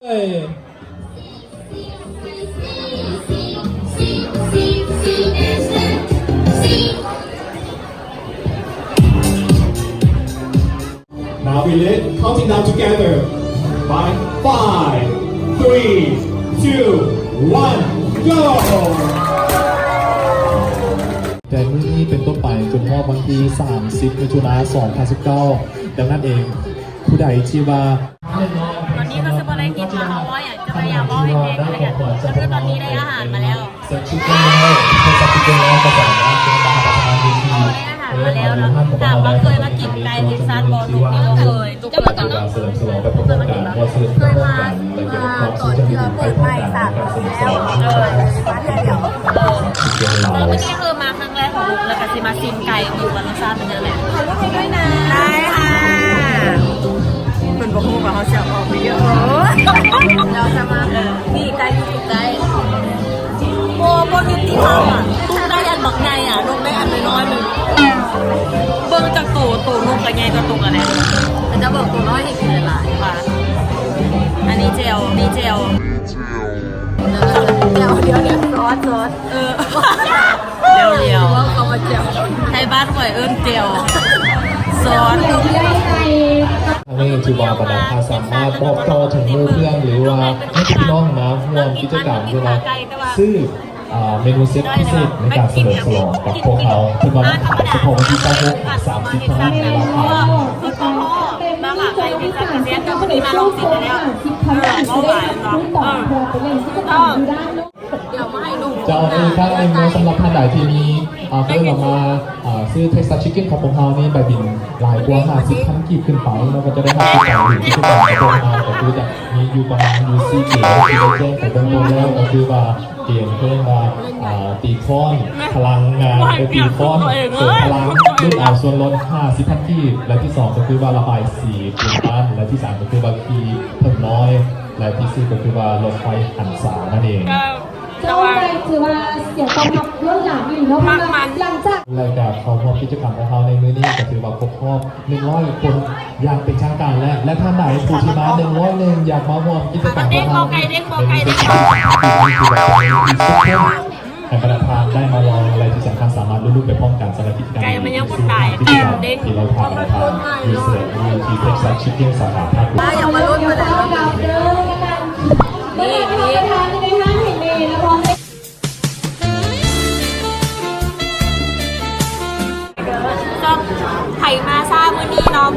Hey. Now we let counting down together by five, three, two, one, go! ແຕ່ມື້ນີ້ເປັນຕົ້ນໄປຈົນຮອດວັນທີສາມສິບ ມິຖຸນາ ສອງພັນສິບເກົ້າ ດັ່ງນັ້ນເອງ ຜູ້ໃດທີ່ວ່າ ຕອນນີ້ກໍຊິບໍ່ໄດ້ກິນເນາະ ເຮົາວ່າຢາກຈະພະຍາຍາມເວົ້າແຮງໆ ກໍຄືຕອນນີ້ໄດ້ອາຫານມາແລ້ວ ໄດ້ອາຫານມາແລ້ວ ຖາມວ່າເຄີຍມາກິນໄກ່ເທັກຊັສບໍ່? ທຸກຄົນກໍເຄີຍ ທຸກຄົນກໍເຄີຍມາກິນເນາະ ເຄີຍມາ ເອີ ຕອນທີ່ວ່າເປີດໃໝ່ສາມສິບ ເອີ ເອີ ເຄີຍມາ ແລະ ກໍຊິມາຊີມໄກ່ເບິ່ງວ່າລົດຊາດເປັນຈັ່ງໃດ. ຖ່າຍຮູບໃຫ້ດ້ວຍນະ. ໄດ້ຄ່ະ. ເພິ່ນບໍ່ຮູ້ວ່າເຮົາຊິເອົາອອກວິດີໂອ. ເຮົາຈະມາ ເອີ ນີ້ໄກ່ຢູ່ໃກ້. ໂອ້ ບໍ່ຍຸຕິທຳອະ. ຕຸກໄດ້ອັນບັກໃຫຍ່ອະ, ນົກໄດ້ອັນນ້ອຍໆໜຶ່ງ. ເບິ່ງຈາກໂຕ, ໂຕນົກກໍໃຫຍ່ກວ່າໂຕອັນນັ້ນ. ເຂົາເຈົ້າບອກໂຕນ້ອຍໃຫ້ກິນຫຼາຍໆ. ວ່າ ອັນນີ້ແຈ່ວ, ນີ້ແຈ່ວ. ແຈ່ວ ດຽວໆ ຊອດ, ຊອດ. ເອີ ແຈ່ວໆ ເວົ້າຄຳວ່າແຈ່ວ ໄທບ້ານຂ້ອຍເອີ້ນແຈ່ວ ຊອດ. ອັນນີ້ຖືວ່າບັນດາທ່ານສາມາດບອກຕໍ່ເຖິງໝູ່ເພື່ອນ ຫຼືວ່າໃຫ້ພີ່ນ້ອງມາຮ່ວມກິດຈະກຳ ຫຼືວ່າຊື້ ອ່າ ເມນູເຊັດພິເສດໃນການສະເຫຼີມສະຫຼອງກັບພວກເຮົາ ເພິ່ນວ່າມີຂາຍສະເພາະວັນທີຊາວຫົກ ສາມສິບເທົ່ານັ້ນ ໃນລາຄາ ເຈົ້າ ອີກຄັ້ງໜຶ່ງເນາະ ສຳລັບທ່ານໃດທີ່ມີ ເອີ ເອີ້ນອອກມາ ເອີ ຊື້ເທັກຊັສຊິກເກັນຂອງພວກເຮົານີ້ ໃບບິນຫຼາຍກວ່າຫ້າສິບພັນກີບຂຶ້ນໄປເນາະ ກໍຈະໄດ້ຮັບກິດຈະກຳຂອງພວກເຮົາ ກໍຄືຈະມີຢູ່ປະມານຢູ່ສີ່ເກມທີ່ໄດ້ແຈ້ງໄປເບື້ອງຕົ້ນແລ້ວ ກໍຄືວ່າເກມເອີ້ນວ່າ ເອີ ຕີຄ້ອນພະລັງງານ ເອີ ຕີຄ້ອນເສີມພະລັງ ລຸ້ນເອົາສ່ວນລົດຫ້າສິບພັນກີບ ແລະ ທີສອງກໍຄືວ່າລະບາຍສີປູນບ້ານ ແລະ ທີສາມກໍຄືວ່າຂີ່ເຜິ້ງນ້ອຍ ແລະ ທີສີ່ກໍຄືວ່າລົດໄຟຫັນສານັ້ນເອງ. ເຈົ້າ ແຕ່ວ່າ ຖືວ່າສຽງຕອບຮັບລົ້ນຫຼາມອີ່ຫຼີເນາະ ເພາະວ່າຫຼັງຈາກ ແລະ ກະເຂົ້າຮ່ວມກິດຈະກຳຂອງເຮົາໃນມື້ນີ້ ກໍຖືວ່າຄົບຮອບໜຶ່ງຮ້ອຍຄົນຢ່າງເປັນທາງການແລ້ວ ແລະ ທ່ານໃດຜູ້ທີ່ມາໜຶ່ງຮ້ອຍໜຶ່ງ ຢາກມາຮ່ວມກິດຈະກຳຂອງເຮົາ ໃຫ້ບັນດາທ່ານໄດ້ມາລອງ ແລະ ທີ່ສຳຄັນສາມາດລຸ້ນໄປພ້ອມກັນສຳລັບກິດຈະກຳ ໄກ່ມັນຍັງບໍ່ຕາຍ ກິດຈະກຳທີ່ເຮົາພາບັນດາທ່ານຢູ່ເສຍຢູ່ທີ່ເທັກຊັສຊິກເກັນສາຂາພາກ ຢ່າມາລຸ້ນມາເດີ. ນີ້ ນີ້ ໃຜມາຊ້າມື້ນີ້ເນາະ.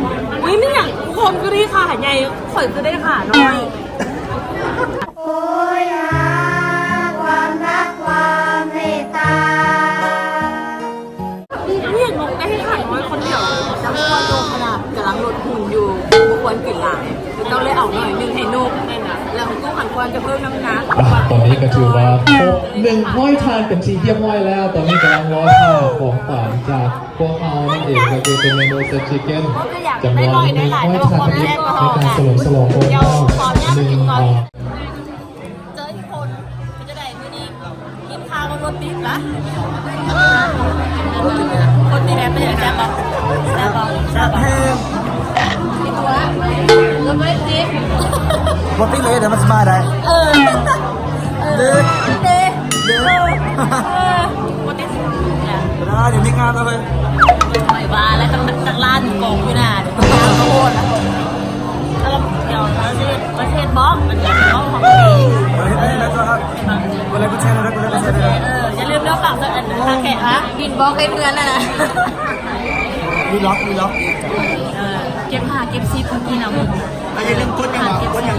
ອຸ້ຍ ແມ່ນຫຍັງທຸກຄົນຄືໄດ້ຂາໃຫຍ່ ຂ້ອຍຄືໄດ້ຂານ້ອຍ. ໂອ້ຍ ຫາຄວາມຮັກຄວາມເມດຕາ. ເຫັນນົກໄດ້ຂານ້ອຍຄົນດຽວ ຈະບໍ່ວ່າໂຕຂະໜາດກຳລັງລົດຫຸ່ນຢູ່ ບໍ່ຄວນກິນຫຼາຍ ຕ້ອງໄດ້ເອົາໜ້ອຍໜຶ່ງໃຫ້ນົກ ແລ້ວກໍຄັນຄວນຈະເພີ່ມນ້ຳໜັກ. ອ່ະ ຕອນນີ້ກໍຖືວ່າຄົບໜຶ່ງຮ້ອຍທ່ານເປັນທີ່ຮຽບຮ້ອຍແລ້ວ ຕອນນີ້ກຳລັງລໍຖ້າຂອງຂວັນຈາກພວກເຮົານັ້ນເອງ ກໍຄືເປັນເມນູເຊັດຊິກເກັນຈຳນວນໜຶ່ງຮ້ອຍທ່ານ ໃນການສະເຫຼີມສະຫຼອງຄົບຮອບໜຶ່ງປີ. ເຈີອີກຄົນ ເປັນຈັ່ງໃດມື້ນີ້? ກິນຂ້າວກັບລົດຕິດລະ ຄົນຕິດແອບເປັນຫຍັງ ແຊບບໍ່? ແຊບບໍ່? ແຊບແຮງ ກິນຕົວະ ລົດບໍ່ໄດ້ຕິດ ບໍ່ຕິດເລີຍ ດຽວມັນສະບາຍໄດ໋. ເອີ ເອີ ເດີ ເດີ ເດີ ເອີ ເອີ ບໍ່ຕິດ ດຽວມີງານເລີຍ ຂ້ອຍວ່າແລ້ວ ຈັກລ້ານກອງຢູ່ໜ້າ ໂຄດ ແລ້ວດຽວເຮົາຊິ ປະເທດບອກ ມັນຈະເປັນຂອງເຮົາເອງ. ເອີ ກົດໄລກ໌ ກົດແຊ ເອີ ຢ່າລືມເດີ ຝາກ ອັນ ຖ້າແຂກ ອ່າ ບິນບອກໃຫ້ເພື່ອນນະ ວີລັອກ ວີລັອກ ເອີ ເກັບຫ້າ ເກັບສິບ ເມື່ອກີ້ນະ ອ່ະ ຢ່າລືມກົດຫຍັງ ກົດຫຍັງ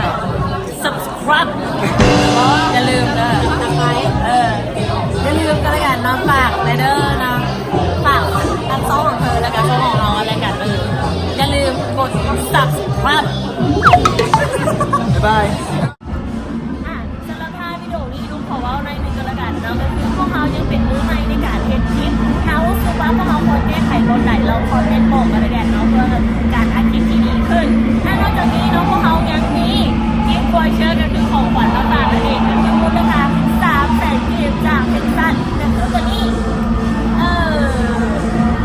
ຊັບສະຄຣາຍ ຢ່າລືມເດີ ເອີ ຢ່າລືມກັນລະກັນເນາະ ຝາກແດ່ເດີເນາະ ຝາກທັງຊ່ອງຂອງເພິ່ນ ແລ້ວກະຊ່ອງຂອງເຮົາກັນລະກັນ ເອີ ຢ່າລືມກົດ ຊັບສະຄຣາຍ ບາຍບາຍ. ອ່ະ ສຳລັບທ້າຍວິດີໂອນີ້ ໜຸ່ມຂໍເວົ້າໜ້ອຍໜຶ່ງກໍແລ້ວກັນເນາະ ກໍຄືພວກເຮົາຍັງເປັນມືໃໝ່ໃນການເຮັດຄລິບ ເຮົາຮູ້ສຶກວ່າພວກເຮົາຄວນແກ້ໄຂບ່ອນໃດ ລອງຄອມເມັນບອກກັນລະກັນເນາະ ເພື່ອການອັດຄລິບທີ່ດີຂຶ້ນ ແລະ ນອກຈາກນີ້ເນາະ ພວກເຮົາຍັງມີກິບວອເຊີ ກໍຄືຂອງຂວັນມາຝາກນັ້ນເອງ ກໍຄືມູນລະຄ່າສາມແສນກີບຈາກເທັກຊັສ ກໍຄືຕົວນີ້ ເອີ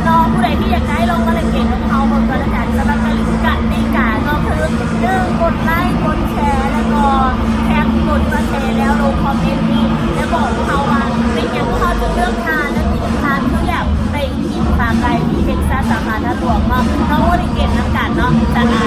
ເນາະ ຜູ້ໃດທີ່ຢາກໄດ້ລອງມາຫຼິ້ນເກມກັບພວກເຮົາເບິ່ງກໍແລ້ວກັນ ສຳລັບກະຕິກາເນາະ ຄື ໜຶ່ງ ກົດໄລກ໌ ກົດແຊ ແລ້ວກໍ ແລະ ທີ່ສຳຄັນຄືຢາກໄປກິນຂາໄກ່ທີ່ເທັກຊັສ ສາຂາທາດຫຼວງເນາະ ນ້ອງບໍ່ໄດ້ເກັບນຳກັນເນາະ ຈາກ